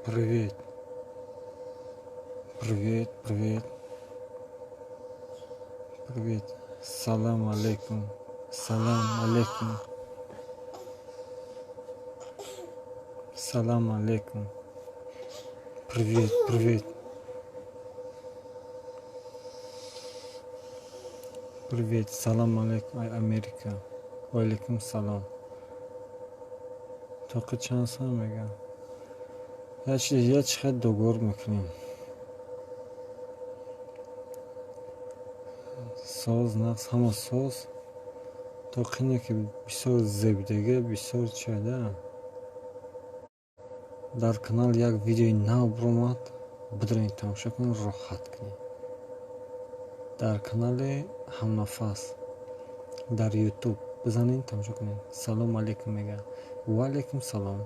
Привет. Привет, привет. Привет. Салам алейкум. Салам алейкум. Салам алейкум. Привет, привет. Привет. Салам алейкум, ай Америка. Ва алейкум салом. Тоқи чанд сол мегӯям? Я чӣ хел договор мекунем? Соз, нақс, ҳама соз. Тоқине ки бисёр зебдага, бисёр чида. Дар канал як видеои нав баромад, бидаред тамошо кунед, роҳат кунед. Дар канали Ҳамнафас дар Ютуб бизанед, тамошо кунед. Салом алейкум мегӯяд. Ва алейкум салом.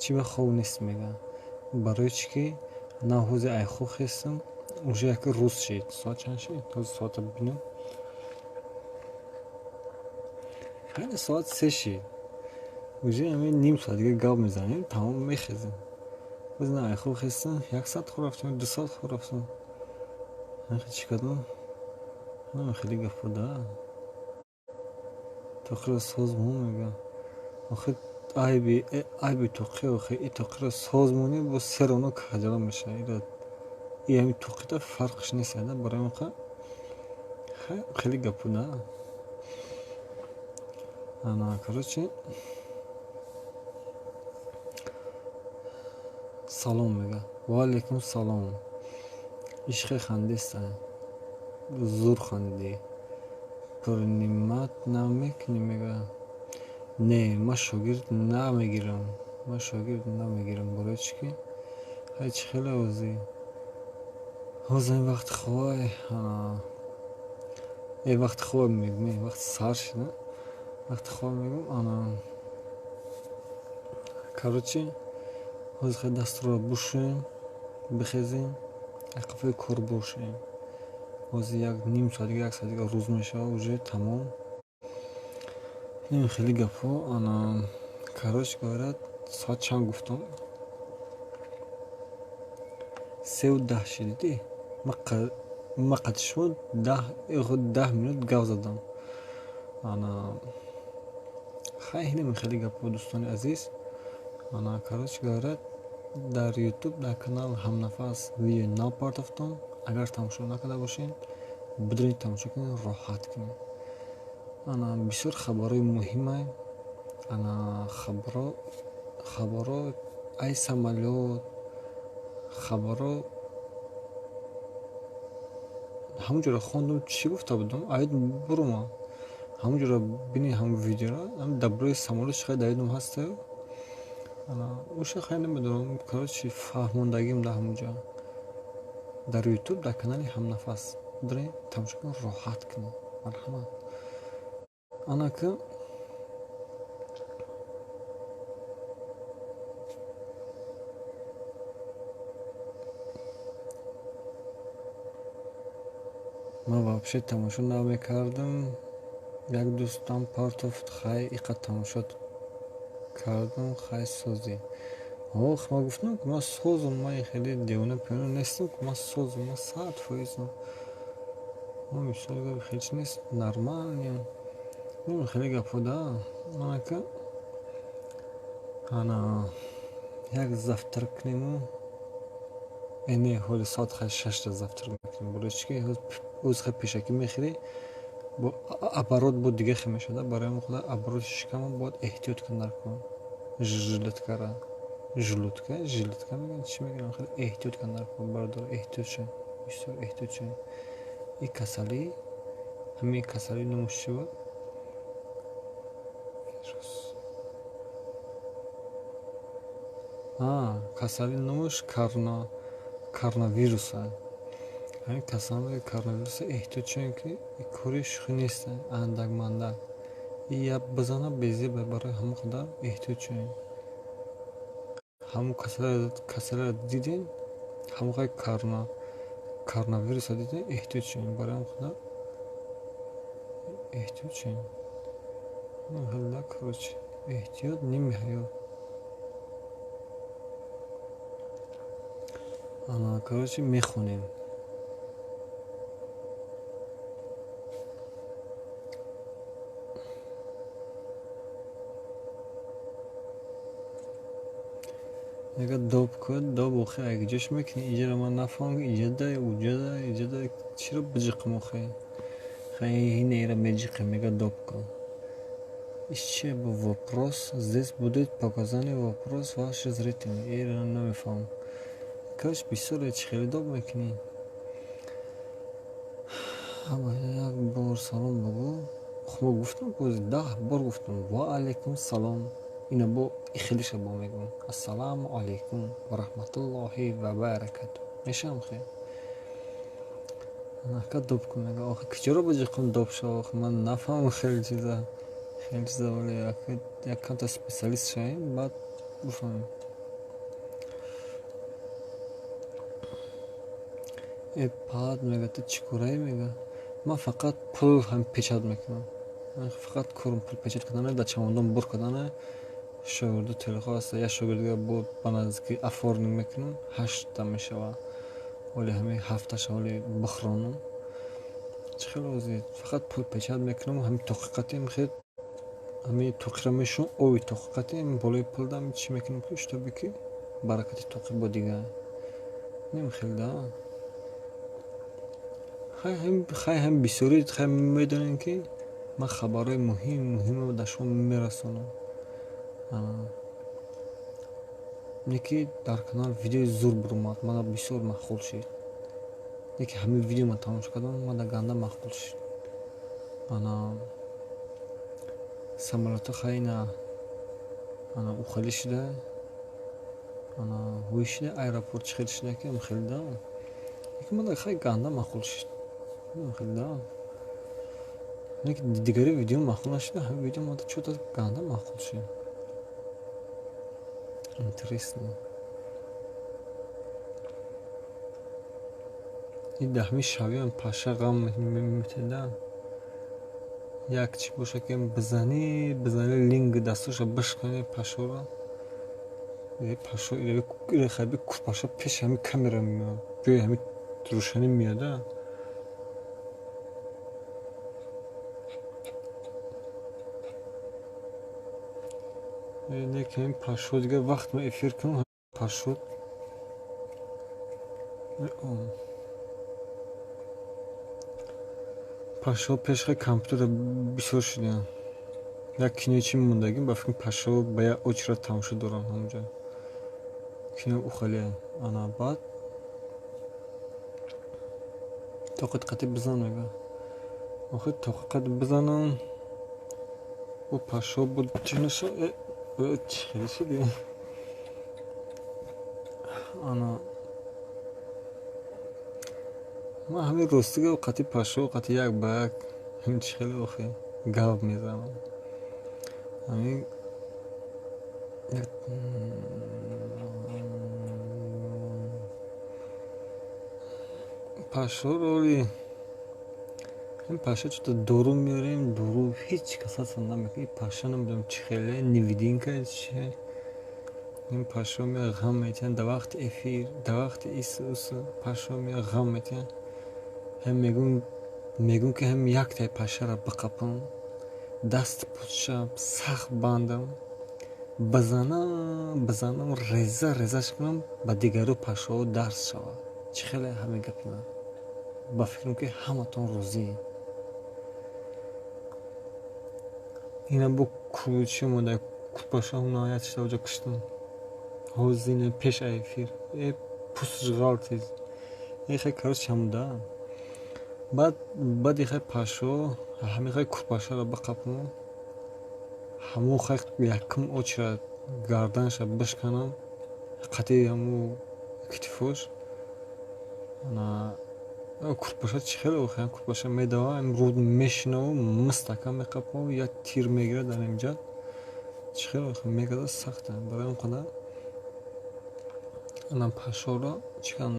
Чӣ ба хоб нест мегӯяд. Барои чӣ ки на ҳози айхоб хестам, уже як рӯз шид. Соат чанд шид? Ҳозир соата бибинем. Хеле соат 3 шид. Уже ҳамин ним соат дига гап мезанем, тамом мехезем. Боз на айхоб хестам, 1 соат хоб рафтам, 2 соат хоб рафтам. Ҳамин чӣ кардам? Ҳама хеле гапҳо да. Тоқиро соз мон мегӯям. Охир айби тоқи охир и тоқиро соз монӣ боз се равно каҷала мешавад. Ира и ҳамин тоқида фарқш нест да барои он хеле гапҳо да. Ана короче салом мегӯяд. Ва алейкум салом. Ишқи хандиста. Зур хандидӣ. Принимать намекунӣ мегӯяд. Не, ман шогирд намегирам. Ман шогирд намегирам. Барои чӣ ки ҳай чӣ хеле ҳозӣ. Ҳозир ин вақти хобай э вақти хоб мегӯм, вақти саҳар шид, вақти хоб мегӯм, ана короче ҳозир хеле дастуро бушӯем, бихезем, қафои кор бошем. Ҳозир як ним соат дига, як соат дига рӯз мешавад, уже тамом. Ин хеле гапҳо, ана короче говоря, соат чанд гуфтам? 3:10 шид, дидӣ? Ман қадри шумо 10 минут гап задам. Ана хай ҳинам хеле гапҳо, дӯстони азиз. Ана короче говоря, дар Ютуб дар канал Ҳамнафас видеои нав партофтам. Агар тамошо накарда бошед, бидаред тамошо кунед, роҳат кунед. Ана бисёр хабарҳои муҳимай. Ана хабарҳо ай самолёт, хабарҳо ҳамон ҷоро хондум, чӣ гуфта будам? Аёд бурума. Ҳамон ҷоро бинед, ҳамон видеоро, дар бораи самолёт чӣ қадр дар ёдам ҳастаю. Ана уша хай намедонам, короче фаҳмондагим дар ҳамон ҷо. Дар Ютуб дар канали Ҳамнафас бидаред тамошо кунед, роҳат кунед. Марҳамат. Ана ки ман вообще тамошо намекардам. Як дӯстам партофт, хай иқадр тамошо кардам, хай созӣ. Ох, ман гуфтам, ки ман созам, ман хеле девона пиёна нестам, ки ман созам, ман 100%-ам. Ман бисёр гап хеле чи нест, нормальный. Хеле гапҳо да. Анака ана як завтрак кунему. Э не, ҳоли соат хай 6-та завтрак мекунем. Барои чӣ ки ҳоз хай пешакӣ мехӯрӣ, бо оборот бо дига хел мешавад. Барои ҳамин худо обороти шикама бояд эҳтиёт кунад дар кор. Желудкара. Желудка, желудка мегӯянд, чӣ мегӯянд? Хеле эҳтиёт кунад дар кор, бародар, эҳтиёт шавед. Бисёр эҳтиёт шавед. Ин касалӣ, ҳамин касалӣ номаш чӣ буд? Касалӣ номаш коронавирус. Ҳамин касалии коронавируса эҳтиёт шавем, ки кори шӯхӣ нест, андак мандак. И як бизана безеба, барои ҳамон қадар эҳтиёт шавем. Ҳамон касалиро дидем, ҳамон қадр коронавирусро дидем, эҳтиёт шавем. Барои ҳамон қадар эҳтиёт шавем. Короче, эҳтиёт ними ҳаёт. Ана, короче, мехонем. Мега доб кун, доб охи акҷош мекунӣ, иҷаро ман нафаҳмам, иҷадай, уҷадай, иҷадай, чиро биҷиқам охи? Хай инеро меҷиқем, мега доб кун. Иш чия бо вопрос? Здесь будет показанный вопрос ваши зрители. Эро намефаҳмам. Короче, бисёре чӣ хеле доб мекунӣ. Ҳама як бор салом бугӯ. Мо гуфтам, боз 10 бор гуфтам. Ва алайкум салом. Ина бо ихелиша бо мегӯм. Ассалому алайкум ва раҳматуллоҳи ва баракату. Мешавам хе? Ака доб кун мега. Охи куҷоро биҷиқам доб шава? Охи ман нафаҳмам хеле чиза. Хеле чиза, вале як камта специалист шавем, баъд бифаҳмем. Э пад мега, ту чӣ кораӣ мега? Ман фақат пул ҳам печат мекунам. Фақат корм пул печат кардане, дар чамодон бур кардане. Шогирду телехо аст, як шогирдига бо ба наздики оформинг мекунам, 8та мешава. Ҳоли ҳамин ҳафташа ҳоли бихронам. Чӣ хеле ози фақат пул печат мекунам, ҳамин тоқиқатим хел ҳамин тоқиро мешӯм, ови тоқиқатим болои пул дам чӣ мекунам ки шутоби ки баракати тоқи бо дига. Нем хел да. Хай ҳам бисёри хай медонем ки ман хабарҳои муҳим муҳимро дар шумо мерасонам. Не ки дар канал видеои зур буромад, мана бисёр маъқул шид. Не ки ҳамин видео ман тамошо кардам, мана ганда маъқул шид. Ана самолёто хай ина ана ухелӣ шуда, ана ҳуй шуда, аэропорт чӣ хел шуда ки хеле да. Лекин мана хай ганда маъқул шид. Хеле да. Лекин дигари видео маъқул нашуда, ҳамин видео мада чӯта ганда маъқул шид. Интересно. И даҳми шавиам паша ғам метеда. Як чӣ боша ки бизанӣ, бизанӣ линги дастуша бишканӣ пашоро. Пашо хаби курпаша пеши ҳамин камера меояд. Ҷои ҳамин рӯшанӣ меояда. Не ки ҳамин пашо дигар вақт ман эфир кунам, пашо пашо пеши компютера бисёр шудиям. Як кинои чӣ мондагим, ба фикр пашо ба як очередь тамошо дорам ҳамонҷо. Кино ухеле. Ана баъд тоқат қати бизан мега. Охир тоқат бизанам. Бо пашо буд чӣ наша? Чӣ хеле шуди? Ана ман ҳамин ростига қати пашо қати як ба як ҳамин чӣ хеле охи гап мезанам. Ҳамин пашоро оли ин паша чӯта дору меорем, дору ҳеҷ касатса намекунад. Ин паша намедонам чӣ хеле, невидимка чи. Ин пашо меояд ғам метиҳанд дар вақти эфир, дар вақти ису усу пашо меояд ғам метиҳанд. Ҳам мегӯм ки ҳам яктаи пашаро биқапам, даст путша сахт бандам, бизанам, бизанам, реза резаш кунам, ба дигару пашоҳо дарс шавад. Чӣ хеле ҳамин гапи ман? Ба фикрам ки ҳаматон розиед. Ина бо чӣ монда курпаша ҳуна як чиза оҷа киштам. Ҳозир ина пеш эфир. Э пусташ ғалтид. Э хай короче ҳамуда. Баъд баъди хай пашо ҳамин хай курпашаро биқапам. Ҳамон хай якум очередь гарданша бишканам, қати ҳамун китфош. Ана курпаша чӣ хеле охи курпаша медава, руд мешинаву мистака меқапаву як тир мегирад дар инҷа. Чӣ хеле охи мегазад сахта. Барои он қадар ана пашоро чӣ кардам.